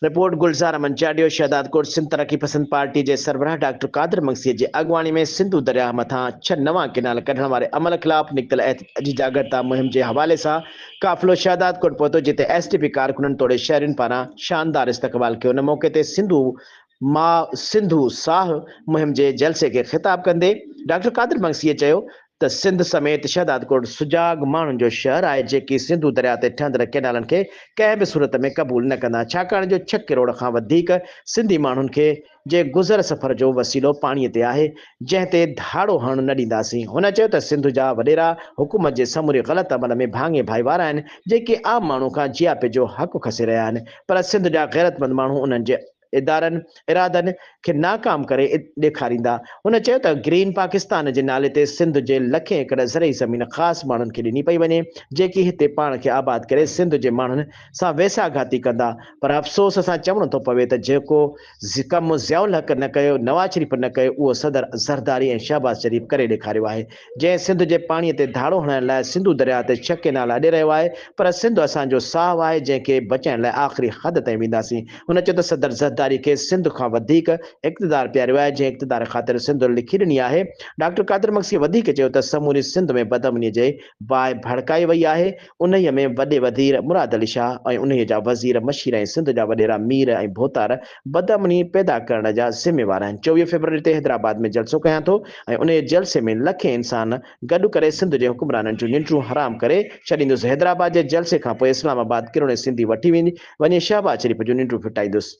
Report, Gulzar Ahmed Chandio, Shahdadkot, Sindh ترقي پسند party جي سربراهه ڊاڪٽر قادر مگسيء جي اڳواڻي ۾ سنڌو درياهه مٿان ڇهه نوان ڪئنال ڪڍڻ واري عمل خلاف نڪتل احتجاجي جاڳرتا مهم جي حوالي سان قافلو شهدادڪوٽ پهتو جتي ايس ٽي پي ڪارڪنن توڙي شهرين پاران شاندار استقبال ڪيو ان موقعي تي سنڌو ماء سنڌو ساهه مهم جي جلسي کي خطاب ڪندي ڊاڪٽر قادر مگسيء چيو ته سنڌ سميت شهدادڪوٽ سجاڳ ماڻهن جو شهر آهي جيڪي سنڌو درياء تي ٺهندڙ ڪئنالن کي ڪنهن به صورت ۾ قبول نه ڪندا ڇاڪاڻ جو ڇهه ڪروڙ کان وڌيڪ سنڌي ماڻهن کي جي گذر سفر جو وسيلو پاڻي تي آهي جنهن تي ڌاڙو هڻڻ نه ڏينداسين هن چيو ته سنڌ جا وڏيرا حڪومت جي سموري غلط عمل ۾ ڀاڱي ڀائيوار آهن جيڪي عام ماڻهو کان جياپي جو حق کسي رهيا آهن پر سنڌ جا غيرتمند ماڻهو انهن جي ادارن ارادن کي ناڪام ڪري ڏيکاريندا. هن چيو ته گرين پاڪستان جي نالي تي سنڌ جي لکين ايڪڙ زرعي زمين خاص ماڻهن کي ڏني پئي وڃي جيڪي هتي پاڻ کي آباد ڪري سنڌ جي ماڻهن سان ويساهه گهاتي ڪندا پر افسوس سان چوڻو ٿو پوي ته جيڪو ڪم ضياء الحق نه ڪيو نواز شريف نه ڪيو اهو صدر زرداري ۽ شهباز شريف ڪري ڏيکاريو آهي جنهن سنڌ جي پاڻي تي ڌاڙو هڻائڻ لاء سنڌو درياهه تي ڇهه ڪئنال اڏي رهيو آهي پر سنڌ اسان جو ساهه آهي جنهن کي بچائڻ لاء آخري حد تائين وينداسين. هن چيو ته صدر زرداري کي سنڌ کان وڌيڪ اقتدار پياريو آهي جنهن اقتدار خاطر سنڌ لکي ڏني آهي. ڊاڪٽر قادر مگسي وڌيڪ چيو ته سموري سنڌ ۾ بدامني جي باهه ڀڙڪائي وئي آهي انهيء ۾ وڏي وزير مراد علي شاهه ۽ انهيء جا وزير مشير ۽ سنڌ جا وڏيرا مير ۽ ڀوتار بدامني پيدا ڪرڻ جا ذميوار آهن. 24 فيبروري تي حيدرآباد ۾ جلسو ڪيان ٿو ۽ انهيء جلسي ۾ لکين انسان گڏ ڪري سنڌ جي حڪمرانن جون ننڊون حرام ڪري ڇڏيندس. حيدرآباد جي جلسي کانپوء اسلام آباد ڪروڙين سنڌي وٺي وڃي شهباز شريف جون ننڊون ڦٽائيندس.